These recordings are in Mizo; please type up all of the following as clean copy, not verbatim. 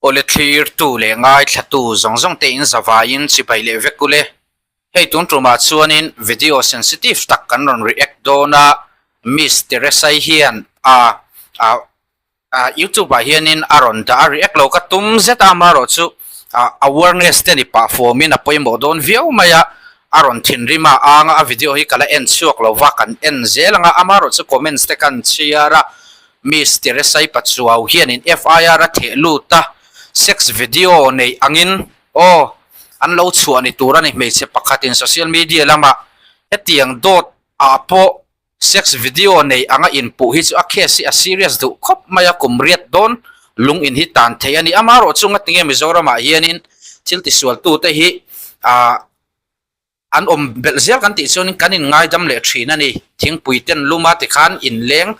Awle thlirtu leh ngaithlatu zawng zawng te in zavaiin chibai leh vek ule. Hei tun tumah chuanin video sensitive tak kan rawn react dawn a, Miss Teresai hian a a youtube ah hianin a rawn dah a, react lo ka tum zet a, amaherawhchu awareness te ni pah fuamin a pawimawh dawn viau mai a, a rawn thinrim a ang a, a video hi ka la en chhuak lo va, kan en zel ang a, amaherawhchu comments te kan chhiar a, Miss Teresai Pachuau hianin FIR a theh lut a, sex video neih angin aw an lo chhuah ni tur a ni. Hmeichhe pakhatin social media lamah hetiang dawt ah pawh sex video nei anga inpuh hi chu a case hi a serious duh khawp mai a, kum riat dawn lung in hi tan thei a ni. Amaherawhchu ngatinge Mizoramah hianin thil tisualtute hi ah An awm belh zel kan tih chuanin kan inngaidam leh thin a ni. Thingpui ten luma tikhan inleng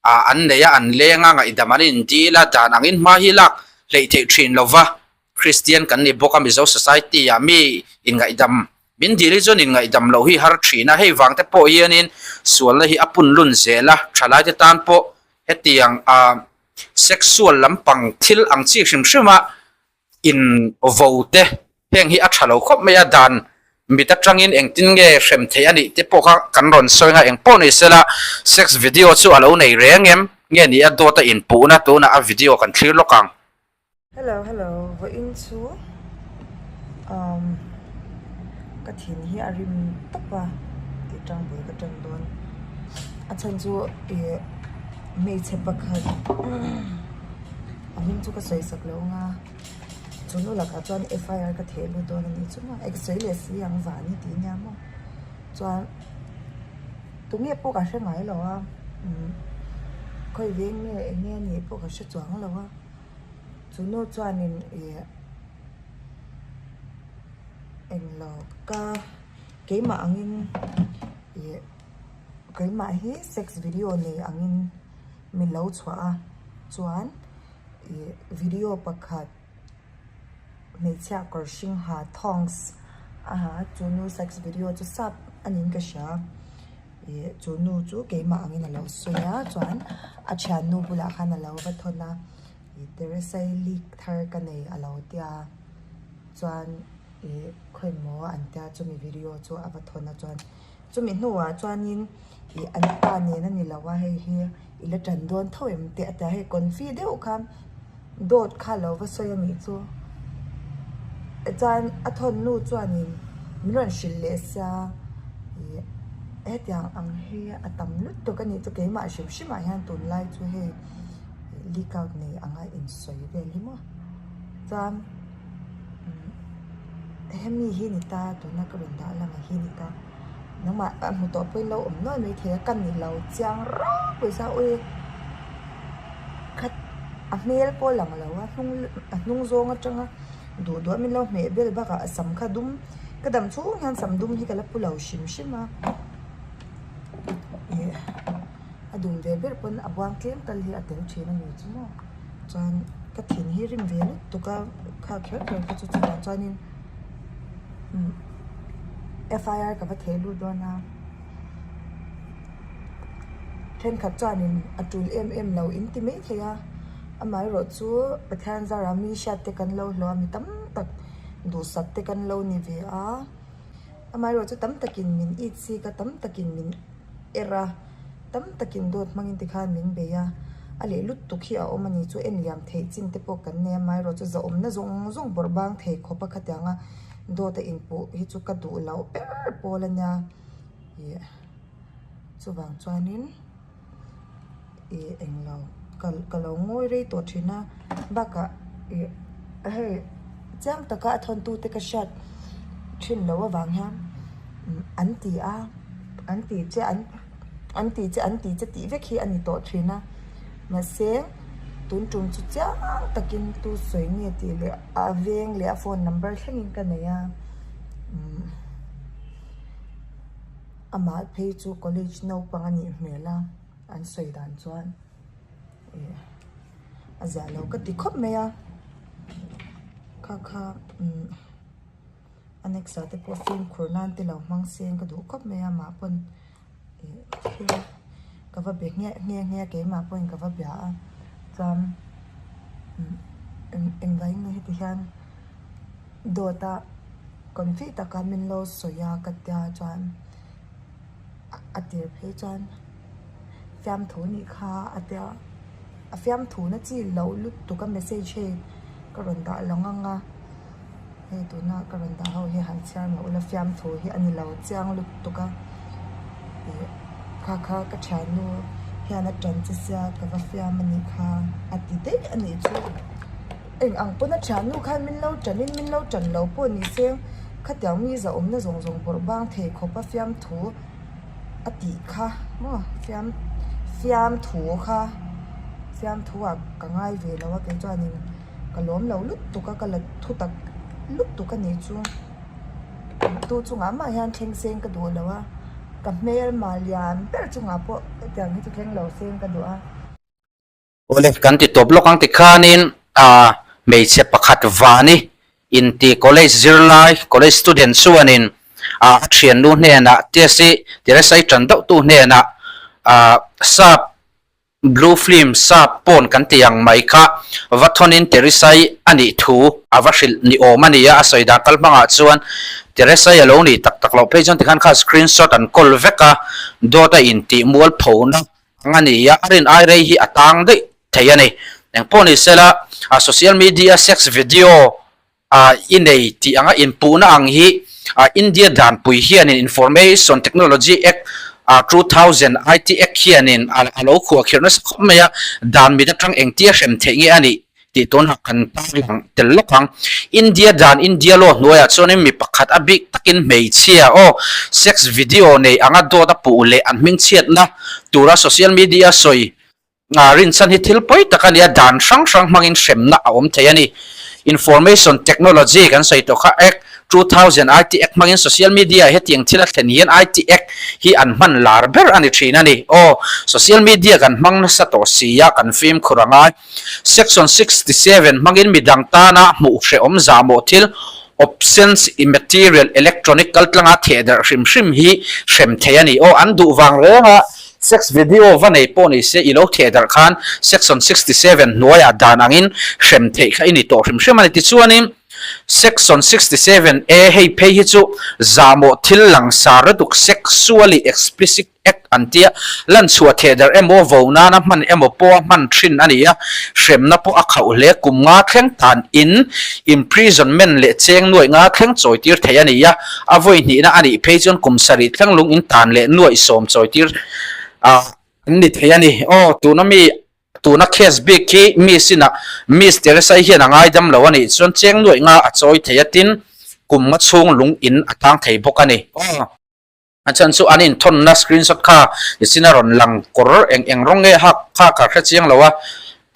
ah an nei a, an leng a, ngaihdam an indil a, dan angin hma hi lak hleih theih thin lo va. Kristian kan ni bawk a, Mizo society ah mi inngaihdam min dil hi chuan inngaihdam loh hi har thin a, hei vang te pawh hianin sualna hi a pun lun zel a, thalai te tan pawh hetiang ah sexual lampang thil ang chi hrim hrim a in vo te heng hi a tha lo khawp mai a, dan mit atangin engtin nge hrem theih a nih te pawh kha kan rawn sawi nga engpawh ni sela sex video chu a lo nei reng em nge ni a dawt a inpuhna tunah a video kan thlir lawk ang. Hello hello vawiin chu umm ka thin hi a rim tawp a tih tang bul ka tan dawn a chhan chu ih hmeichhe pakhat A hming chu ka sawi sak lo ang a, chu nu lakah chuan FIR ka theh lut dawn a nih chu maw, ka sawi leh si ang van i tih nia maw, chuan tunge pawh ka hre ngai lo a, umm khawi veng nge eng nge a nih pawh ka hre chuang lo a, chu nu chuanin ih englo ka keimah angin ih keimah hi sex video nei angin. min lo chhuah a chuan ih video pakhat hmeichhia kawr hring ha thongs a ha a chu nu sex video chu sap a niin ka hria ih chu nu chu keimah angin a lo sawi a chuan a thiannu bulah khan a lo va thawn a ih teresai leak thar ka nei a lo tia chuan ih khawimaw an tia chumi video chu a va thawn a chuan. Chumi hnuah chuanin ih an pa nen a ni lo a hei hi i la tan dawn tho em teh a ti a hei confi deuh kha dawt kha lo va sawi a nih chu chuan a thawn nu chuanin min rawn hrilh leh sia ih hetiang ang hi a tam lutuk a nih chu keimah hrim hrim ah hian tunlai chu hei leak out nei anga insawi vel hi maw chuan. Hemi hi ni ta tuna ka rawn dah lang hi ni ta nangmah a hmu tawh pawhin lo awm nual mai thei a ka ni lo chiang rau pawisa ui khat a hmel pawh lang lo a hnung a hnung zawng atanga duh duh a min lo hmeh vel bakah a sam kha dum ka dam chhung hian sam dum hi ka la pu lo hrim hrim a ih a dum ve ber pawn a buang tlem tal hi a tel thin a ni chu maw. Chuan ka thin hi rim ve lutuk a kha kher kher kha chu chuvang chuanin umm FIR ka va theh lut dawn a thenkhat chuanin a tul em em lo in ti mai thei a amaherawh chu Pathian zara mi hriat te kan lo hlawh a mi tam tak duhsak te kan lo ni ve a amaherawh chu tam takin min it sik a tam takin min er a. Tam takin dawt hmangin tikhan min bei a, a leh lutuk hi a awm a ni chu en liam theih chin te pawh kan nei a, amaherawh chu zahawmna zawng zawng bawrh bang thei khawp a khatiang a dawt a inpuh hi chu ka duh loh ber pawl a nia ih chuvang chuanin ih englo ka ka lo ngawi rei tawh thin a bakah ih hei chiang taka a thawntute ka hriat thin loh avang hian an ti a. An tih che an an tih che an tih che tih vek hi a ni tawh thin a mahse tun tum chu chiang takin tu sawi nge tih leh a veng leh a phone number thlengin ka nei a umm amah phei chu college naupang a nih hmel a an sawi dan chuan ih a ziah lo ka ti khawp mai a kha kha umm. A next ah te pawh fimkhur nan te lo hmang seng ka duh khawp mai a mah pawn ih thil ka va be nghe nghe nghe a keimah pawhin ka va bia a chuan umm. Eng engvai nge heti hian dawt a confi taka min lo sawi a ka tia chuan a tir phei chuan fiamthu nih kha a tia a fiamthu na chi loh lutuk a message hei ka rawn dah lo ang a hei tuna ka rawn dah ho hi han chhiar mah ula fiamthu hi a ni lo chiang lutuk a ih kha kha ka thiannu hian a tan che sia ka va fiam a nih kha a ti daih a nih chu eng ang pawn a thiannu khan min lo tan in min lo tan lo pawh ni se khatiang mi zahawmna zawng zawng bawrh bang thei khawp a fiamthu a tih kha maw fiam fiamthu kha fiamthu ah ka ngai ve lo a kei chuanin ka lawm lo lutuk a ka la thu tak lutuk a nih chu tu chungah mah hian thleng seng ka duh lo a ka hmelma lian ber chungah pawh hetiang hi chu thleng lo seng ka duh a. Awle kan ti tawp lawk ang tikhanin ah hmeichhe pakhat vani inti college zirlai college student chuanin ah a thiannu hnenah test hi Teresai tan deuh tu hnenah ah sap Blue film sap pawn kan ti ang mai kha va thawnin Teresai a nih thu a va hrilh ni awm a ni a, a sawi dan kal hmangah chuan Teresai a lo nih tak tak loh phei chuan tikhan kha screenshot an kawl vek a, dawt a intih mualphona ang a ni a, a rin ai rei hi a tang daih thei a ni. Engpawh ni sela a social media sex video a i nei tih anga inpuhna ang hi India danpui hianin Information Technology Act 2000, IT Act, hianin a lo khuahkhirh nasa khawp mai a, dan mit atang engtia hrem theih nge a nih tih tunah kan tarlang tel lawk ang. India dan, India law hnuaiah chuanin mi pakhat a bik takin hmeichhia aw sex video nei anga dawt a puh leh an hmingchhiatna tura social media sawi Rinchhan hi thil pawi tak a nia, dan hrang hrang hmangin hremna a awm thei a ni. Information Technology kan sawi tawh kha Act 2000 IT Act hmangin social media hetiang thil a thlen hian IT Act hi an hman lar ber a ni thin a ni. Aw, social media kan hmang nasa tawh si a, kan fimkhur a ngai. Section 67 hmangin midang tana hmuh hrehawm zahmawh thil obscene material electronic kaltlanga thehdarh hrim hrim hi hrem thei a ni. Aw, an duh vang reng a. Sex video va nei pawh ni se i lo theh darh khan section 67 hnuaiah dan angin hrem theih kha i ni tawh hrim hrim a ni. Tichuanin section 67 A hei phei hi chu zahmawh thil langsar lutuk sexually explicit act an tia lanchhuah theh darh emaw vo nana hman emaw pawha hman thin a ni a, hremna pawh a khauh hle. Kum nga thleng tan in imprisonment leh cheng nuaih nga thleng chawitir theih a ni a. A vawi hnihna a nih phei chuan kum sarih thleng lung in tan leh nuaih sawm chawitir ah an ni thei a ni. Aw, tuna mi, tuna case bik khi Miss inah Miss Teresai hian a ngaidam lo a nih chuan cheng nuaih nga a chawi thei a tin kum nga chhung lung in a tang thei bawk a ni. Aw. A chhan chu an inthawnna screenshot kha nichin a rawn lang kawr eng eng rawng nge hak kha ka hre chiang lo a,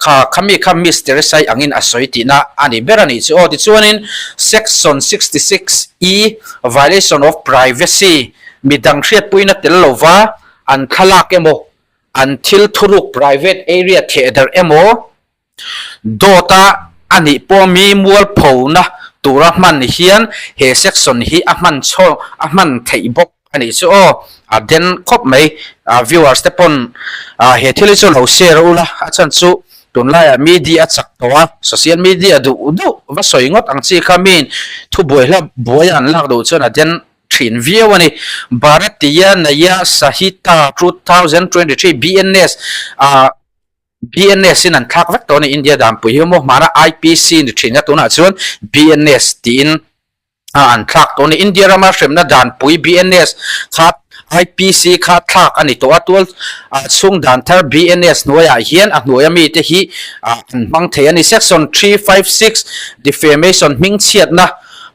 kha khami kha Miss Teresai angin a sawi tihna a ni ber a nih chu aw. Tichuanin Section 66 E Violation of Privacy midang hriatpuina tel lova an thlalak emaw an thil thuruk private area thehdarh emaw Dawta a nih pawh mi mualphona tura hman hian he section hi a hman chho a hman theih bawk a nih chu aw a den khawp mai a viewers te pawn he thil hi chu lo share ula a chhan chu tunlaiah media a chak tawh a social media duh duh va sawi ngawt ang chi kha miin thubuai hla buai an lak duh chuan a den thin viau a ni. Bharatiya Naya Sahita 2023 BNS ah BNS in an thlak vek tawh a ni India danpui hi maw hmana IPC ni thin a tunah chuan BNS tiin a an thlak tawh a ni India rama hremna danpui BNS kha IPC kha thlak a ni tawh a tual ah chhung dan thar BNS hnuaiah hian a hnuaia mite hi ah an hmang thei a ni Section 356 Defamation hmingchhiatna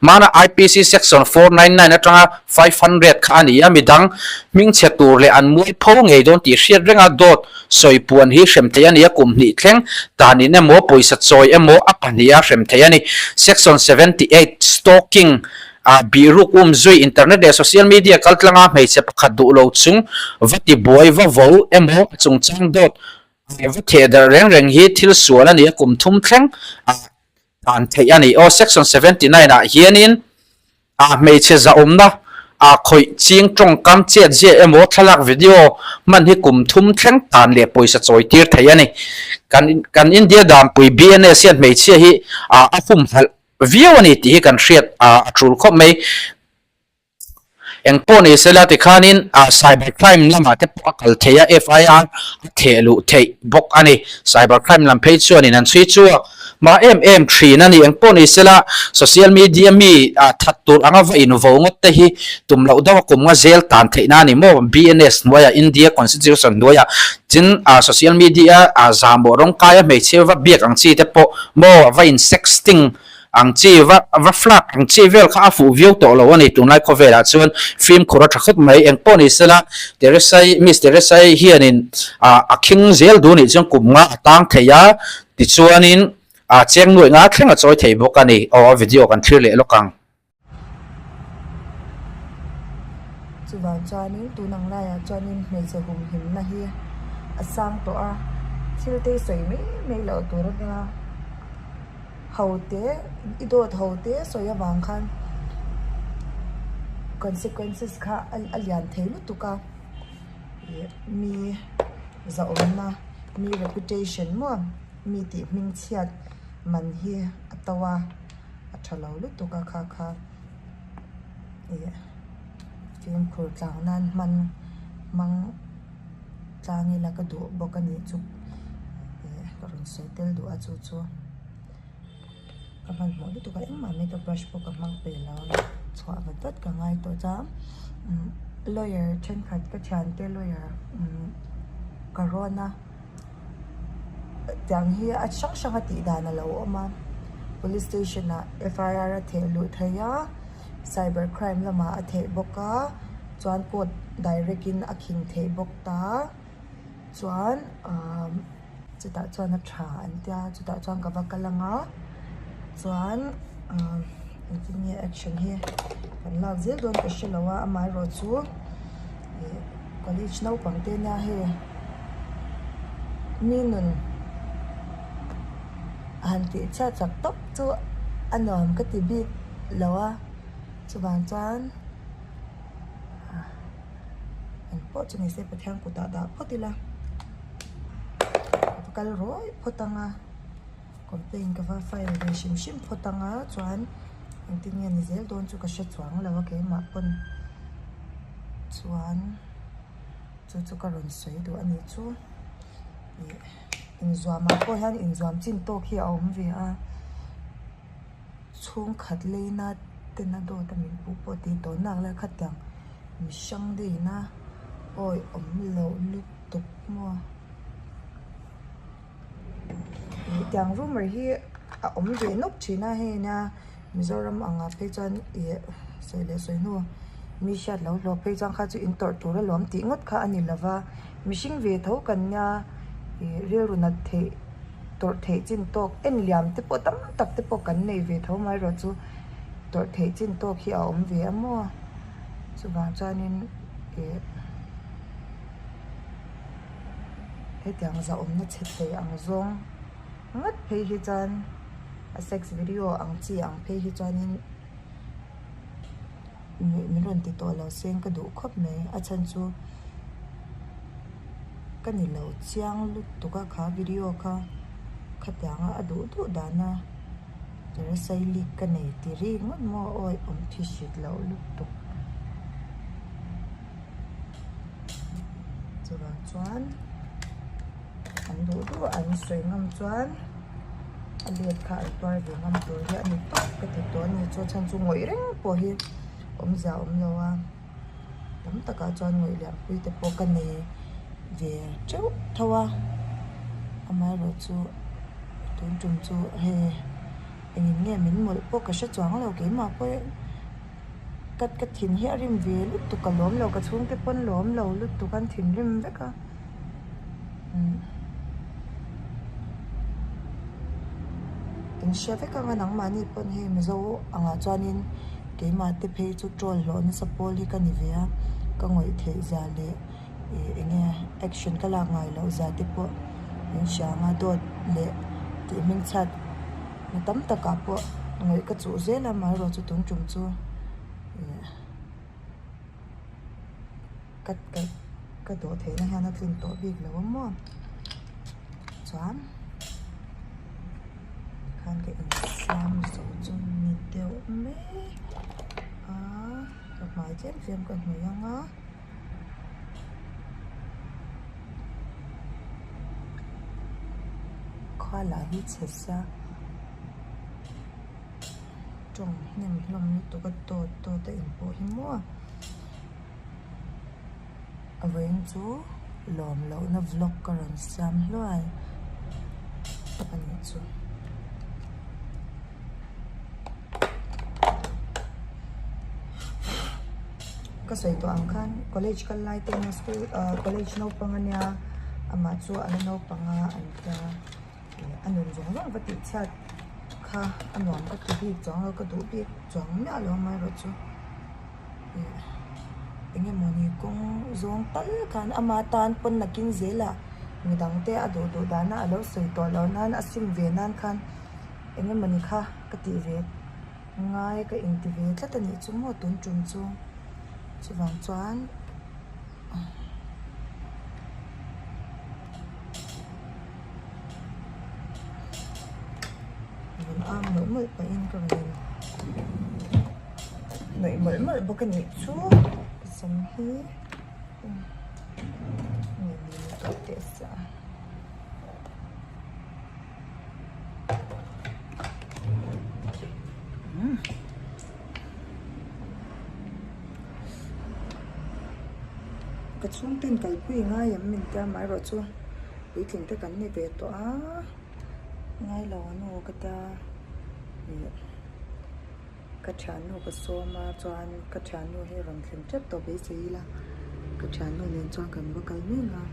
Hmana IPC Section 499 atanga 500 kha a ni a, midang hmingchhe tur leh an mualpho ngei dawn tih hriat renga dawt sawi puan hi hrem theih a ni a, kum hnih thleng tanin emaw pawisa chawi emaw a pahniha hrem theih a ni. Section 78 Stalking ah bihruk um zui internet leh social media kaltlanga hmeichhe pakhat duh lo chung va tibuai va vo emaw a chungchang dawt va theh darh reng reng hi thil sual a ni a, kum thum thleng ah Dan theih a ni. Aw section 79 ah hianin ah hmeichhe zahawmna A khawih ching tawngkam chet zia emaw thlalak video hman hi kum thum thleng tan leh pawisa chawi tir thei a ni. Kan kan India danpui BNS hian hmeichhia hi a humhalh viau a ni tih hi kan hriat a tul khawp mai. Eng pawh ni sela tikhanin cyber crime lamah te pawh a kal thei a, FIR a theh luh theih bawk a ni. Cyber crime lam phei chuanin an chhui chhuak hma em em thin a ni. Eng pawh ni sela social media mi that tur anga va invo ngawt te hi tum loh deuh a kum nga zel tan theihna a ni maw? BNS hnuaiah India Constitution hnuaiah tin social media zahmawh rawngkaia hmeichhe va biak ang chi te pawh maw va in sexting ang chi va va flag ang chi vel kha a fuh viau tawh lo a ni tunlai khawvelah chuan fimkhur a tha khawp mai eng pawh ni sela Teresai Miss Teresai hianin ah a khing zel duh nih chuan kum nga a tang thei a tichuanin ah cheng nuaih nga thleng a chawi thei bawk a ni aw a video kan thlir leh lawk ang. Chuvang chuanin tun ang laiah chuanin hmeichhe humhimna hi a sang tawh a thil te sawi mai mai loh tur a nia. Ho te i dawt ho te sawi avang khan consequences kha a lian thei lutuk a ih mi zahawmna mi reputation maw mi tih hming chhiat man hi a to a a tha lo lutuk a kha kha ih fimkhur tlang nan hman hmang tlang ila ka duh bawk a nih chu ih ka rawn sawi tel duh a chu chu ka hmanhmawh lutuk a engmah makeup brush pawh ka hmang peih lo a chhuah vat vat ka ngai tawh chuan umm lawyer thenkhat ka thiante lawyer umm ka rawn a tiang hi a hrang hrang a tih dan a lo awm a police station ah F I R a theh luh theih a cyber crime lamah a theih bawk a chuan court direct in a khing theih bawk ta chuan ahh chutah chuan a tha an tia chutah chuan ka va kal ang a chuan ahh engtin nge action hi kan lak zel dawn ka hrelo a amaherawh chu ih college naupang te nia hei mi nun han tih chhiat chak tawp chu a nuam ka ti bik lo a chuvang chuan eng pawh chu ni se Pathian kutah dah phawt ila ka va kal rawih phawt ang a complaint ka va file ve hrim hrim phawt ang a chuan engtin nge ni zel dawn chu ka hre chuang lo a keimah pawn chuan chu chu ka rawn sawi duh a nih chu ih inzuamah pawh hian inzuam chin tawk hi a awm ve a. Chhungkhat leina tena dawt a min puh pawh tih tawh nak lai khatiang mihrang deina awi awm loh lutuk maw ih tiang rumour hi a awm ve nawk thin a hei nia Mizoram angah phei chuan ih sawi leh sawi hnu mi hriat lo hlawh phei chuan kha chu in tawrh tur alawm tih ngawt kha a ni lova mihring ve tho kan nia ih rilru nat theih. Tawrh theih chin tawk en liam te pawh tam tak te pawh kan nei ve tho mai erawh chu tawrh theih chin tawk hi a awm ve a maw chuvang chuanin ih hetiang zahawmna chhe thei ang zawng ngawt phei hi chuan a sex video ang chi ang phei hi chuanin. Min rawn ti tawh lo seng ka duh khawp mai a chhan chu ka ni lo chiang lutuk a kha video kha khatianga a duh duh dana terasai leak ka nei ti ri ngawt maw awi awm thi hrit loh lutuk chuvang chuan. An duh duh an sawi ngam chuan a let kha an tuar ve ngam tur hi a ni tawp ka ti tawh a ni. Chu chhan chu ngawih reng pawh hi awmzia a awm lo a, tam takah chuan ngawih lianpui te pawh ka nei ve teuh tho a, amaherawh chu tun tum chu hei engin nge min mawlh pawh ka hre chuang lo keimah pawh ka ka thin hi a rim ve lutuk ka lawm lo ka chhungte pawn lawm lo lutuk an thinrim vek a. In hre vek anga nangmahni pawn hei Mizo angah chuanin keimah te phei chu troll hlawh nasa pawl hi ka ni ve a ka ngawih theih zia leh ih eng nge action ka lak ngai loh zia te pawh in hria anga dawt leh tih hming chhiat na tam takah pawh ngawih ka chuh zel a amaherawhchu tun tum chu ih. Ka ka ka dawh theihna hian a tlin tawh bik lo a maw chuan tikhan ka insiam zo chu ni deuh mai a ka hmai tlem tlem ka hnawih ang a. Khua lah hi chhe sia tawng hnem hlawm lutuk a dawt dawt a inpawh hi maw. A vawiin chu lawm lohna vlog ka rawn siam hluai a nih chu. Ka sawi tawh ang khan college kal lai te ania school ah college naupang ania amah chu a la naupang a an tia ih a nun zawng zawng va tih chhiat kha a nuam ka ti bik chuang lo ka duh bik chuang miah lo amaherawhchu. Eng emawni kawng zawng tal khan ama tan pawn nakin zelah midang te a duh duh dana a lo sawi tawh loh nan a sim ve nan khan eng emawni kha ka tih ve ngai ka inti ve tlat a nih chu maw tun tum chu chuvang chuan. Rawn ang mawlh mawlh pahin ka rawn hnawih mawlh mawlh bawk a nih chu ka sam hi nge ni tawh teh sa. Ka chhungten kalpui ngai em min tia amaherawhchu puitling te kan ni ve tawh a ngai lo a nu ka tia ih ka thiannu ka sawm a chuan ka thiannu hi rawn thleng tep tawh beisei ila ka thiannu nen chuan kan va kal mek a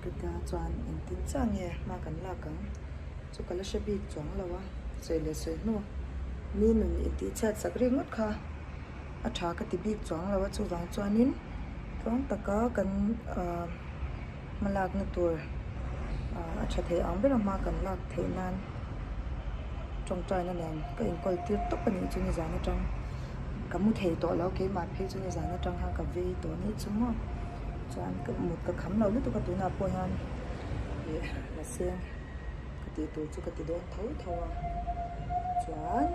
ka tia chuan engtin chiah nge hma kan lak ang. Chu ka la hre bik chuang lo a, sawi leh sawi hnu mi nun intih chhiat sak rik ngawt kha a tha ka ti bik chuang lo a, chuvang chuanin tluang taka kan ahh hma lakna tur ahh a tha thei ang ber a hma kan lak theih nan tawngtaina nen ka inkawl tir tawp a nih chu nizan atang ka mu thei tawh lo keimah phei chu nizan atang khan ka vei tawh anih chu maw chuan ka mut ka kham lo lutuk a tunah pawh hian ih la seng. Ka tih tur chu ka ti dawn tho tho a, chuan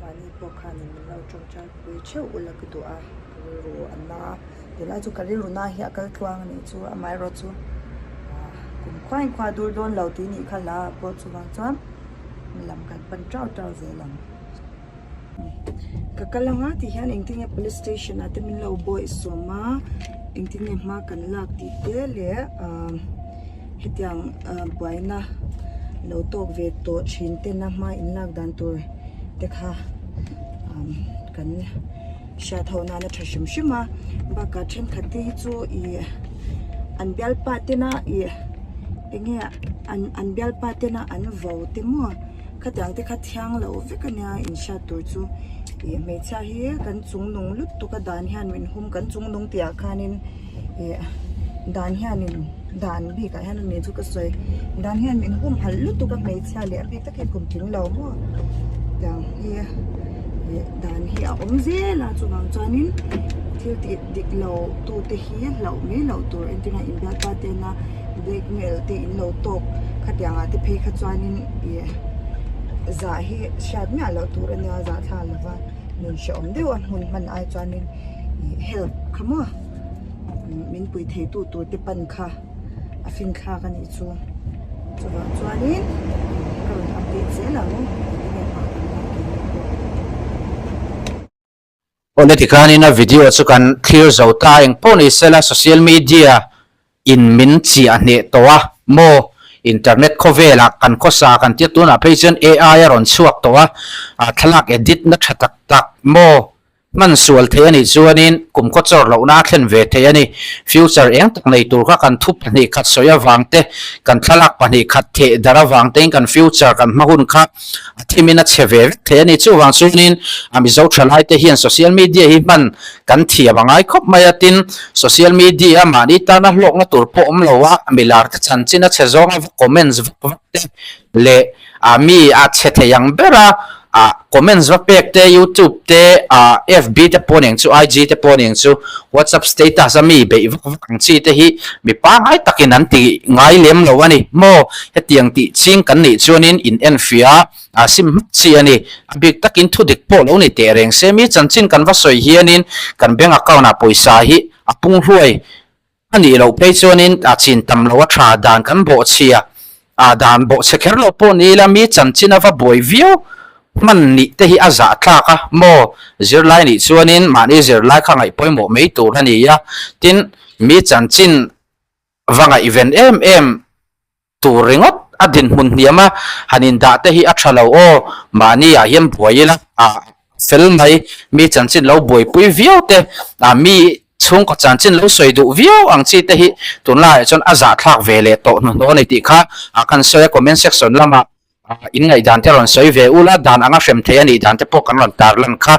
mahni pawh khanin min lo tawngtai pui theuh ula ka duh a, ka rilru a na a, tunlai chu ka rilru na hi a kal tluang a nih chu amaherawhchu ah kum khuain khua dur dawn lo tih nih kha hla ah pawh chuvang chuan lam kan pan tau tau zel ang. Ka kal anga tih hian engtin nge police station ah te min lo bawih sawm a engtin nge hma kan lak tih te leh ahh hetiang ahh buaina lo tawk ve tawh thin tena hma in lak dan tur te kha ahh kan hriat ho nana tha hrim hrim a bakah thenkhat te hi chu ih an bialpa tena ih enge an an bialpa tena an vo te maw. Khatiang te kha thiang lo vek a nia inhriat tur chu ih hmeichhia hi kan chung nung lutuk a dan hian min hum kan chung nung tih ah khanin ih dan hianin dan bik ah hian a ni chu ka sawi dan hian min hum halh lutuk a hmeichhia leh a bik tak hi kum tling lo maw tiang hi ih dan hi a awm zel a chuvang chuanin thil tih dik lo tu te hi hlauh mai loh tur entirna inbialpa tena blackmail te in lo tawk khatiang ah te phei kha chuanin ih zah hi hriat miah loh tur a nia zah thla lova nun hrehawm deuh a hmun hman ai chuanin ih help kha maw min pui thei tu tur te pan kha a fin thlak a nih chu chuvang chuanin ka rawn update zel ang enge hma kan lak tih pawh. Awle tikhanin a video chu kan thlir zo ta eng pawh ni sela social media in min chiah hneh tawh a maw internet khawvelah kan khawsa kan tia tunah phei chuan AI a rawn chhuak tawh a thlalak edit na tha tak tak maw hman sual thei a nih chuanin kum khaw chawr lohna a thlen ve thei a ni future eng tak nei tur kha kan thu pahnih khat sawi avang te kan thlalak pahnih khat theh darh avang tein kan future kan hma hun kha A thimin a chhe ve vek thei a ni. Chuvang chuanin a Mizo thalai te hian social media hi hman kan thiam a ngai khawp mai a. Tin, social media mahni tana hlawkna tur pawh awm lo a, milar te chanchin a chhe zawnga va comments vak vak te leh a mi a chhe thei ang bera. Ah comments va pek te youtube te ah fb te pawh aniang chu ig te pawh aniang chu whatsapp status a mi beih vak vak ang chi te hi mi pangngai takin an ti ngai lem lo a ni maw hetiang tih ching kan nih chuanin in enfiah a sim hmak chi a ni a bik takin thu dik pawh lo ni teh reng se mi chanchin kan va sawi hianin kan bank account ah pawisa hi a pung hluai A nih loh phei chuanin a chin tam lo a tha dan kan bawhchhia a dan bawhchhe kher loh pawh ni ila mi chanchin a va buai viau hman nih te hi a zah thlak a maw zirlai nih chuanin mahni zirlai kha ngaih pawimawh mai tur a ni a tin mi chanchin va ngaihven em em Tur ringawt a dinhmun hniam a, han indah te hi a tha lo aw, mahni ah hian buai ila a fel mai, mi chanchin lo buaipui viau te, ah mi chhungkaw chanchin lo sawi duh viau ang chi te hi tunlaiah chuan a zahthlak ve leh tawh hnuhnawh a ni tih kha ah kan sawi a, comment section lamah in ngaihdan te rawn sawi ve ula, dan anga hrem thei a nih dan te pawh kan rawn tarlan kha.